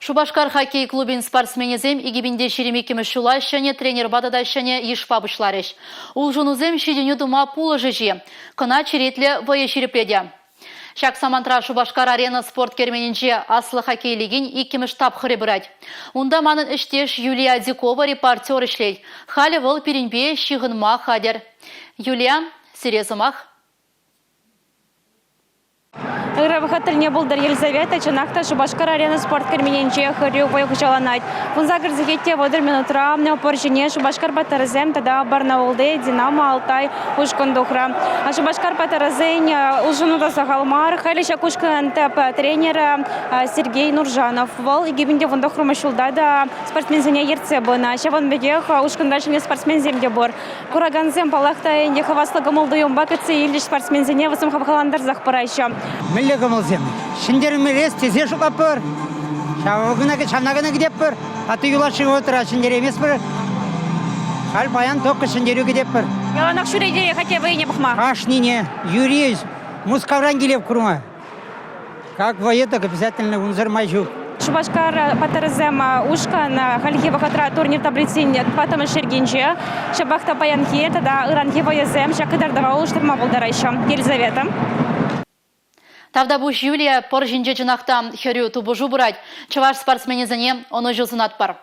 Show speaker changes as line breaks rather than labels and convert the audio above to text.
Шупашкар хоккей клубӗн спортсменӗсем 2022 ҫула ҫӗнӗ тренерпа тата ҫӗнӗ йышпа пуҫларӗҫ. Улшӑнусем ҫитӗнӳ тума пулӑшӗҫ-и? Кӑна черетлӗ вӑйӑ ҫирӗплетӗ. Ҫак самантра Шупашкар-Арена спорт керменӗнче аслӑ хоккей лигин иккӗмӗш тапхӑрӗ пырать. Унта манӑн ӗҫтеш Юлия Адюкова репортер ӗҫлет. Халӗ вӑл пирӗнпе ҫыхӑнма хатӗр. Юлия, сире сӑмах.
Ырӑ вӑхӑт тӗлне пултӑр, Елизавета. Чӑнах та, Шупашкар Арена спорт керменӗнче хӗрӳ вӑй хуҫаланать. 18 сехет те 30 минутра пӑр ҫине Шупашкар паттӑрӗсем тата Барнаулти Динамо Алтай ушкӑн тухрӗ. Шупашкар паттӑрӗсен улшӑну та сахал мар. Халӗ ҫак ушкӑнӑн тӗп тренерӗ Сергей Нуржанов. Вӑл 2019 ҫулта та спортсменсене ертсе пынӑ. Ҫавӑн пекех ушкӑнра ҫӗнӗ спортсменсем те пур. Куракансем, паллах та ӗнтӗ, хаваслӑ кӑмӑл-туйӑмпа кӗтсе илчӗҫ спортсменсене, вӗсем хавхалантарсах пыраҫҫӗ.
Мӗнле кӑмӑлсем? Ҫӗнтермелле тесе шутлатпӑр. Ҫавна кӑна кӗтетпӗр. А ты юлашки вӑхӑтра ҫӗнтерейместпӗр. Халь паян только ҫӗнтерӳ кӗтетпӗр.
Яланах ҫӳретӗр-и хоккей вӑййине пӑхма?
Кашнине. Юрий Мускавран килеп курма. Как вӑйӑ так обязательно унсӑр май ҫук.
Шупашкар паттӑрӗсем ушкӑн хальхи вӑхӑтра турнир таблицин тӑваттӑмӗш йӗркинче. Ҫапах та паянхи тата ыранхи вӑйӑсем ҫак кӑтартӑва улӑштарма пултараҫҫӗ. Елизавета.
Тавтапуҫ, Юлия. Пӑр ҫинче чӑнах та хӗрӳ тупӑшу пырать. Чӑваш спортсменӗсене ӑнӑҫу сунатпӑр.